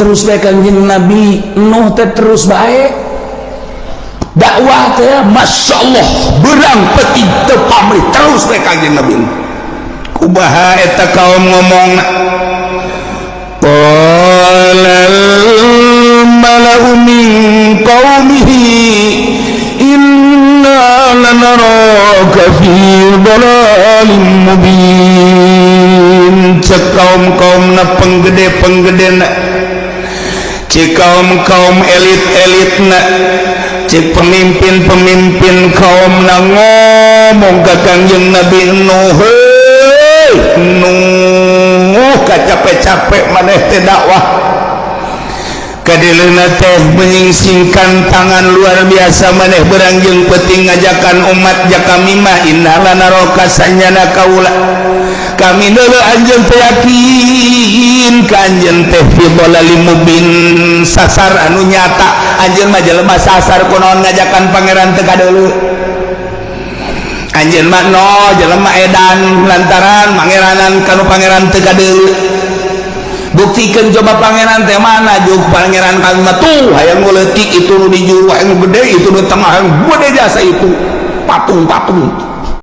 Terus bae Kanjeng Nabi Nuh teh, terus bae dakwah teh, Masya Allah, beurang peuting teu pamrih, terus bae Kanjeng Nabi Nuh. Kumaha eta kaum ngomong? Qalal mala'u min qaumihi inna lanaraka fi dhalalin mubin. Cek kaum-kaum na, penggede-penggede na, cek kaum-kaum elit-elit na, cek pemimpin-pemimpin kaum na ngomong ke Kangjeng Nabi Nuh, "Hei, Nuh, capek-capek maneh teh dakwah, kadeleuna teh menyingsingkan tangan luar biasa. Maneh beurang jeung peuting ngajakan umat ja kami mah. Inna lanaraka, sanyana kaula, kami dulu anjeun teh yakin ka anjeun teh fi dhalalim mubin, sasar anu nyata. Anjeun mah jelema sasar. Kunaon ngajakan pangeran teu kadeuleu? Anjeun mah no jelema edan lantaran pangeranan kanu pangeran teu kadeuleu. Buktikan coba pangeran teh mana. Juk pangeran kami mah tuh, hayang leutik itu nu di juru, hayang gede itu nu tengah, hayang gede jasa itu patung-patung."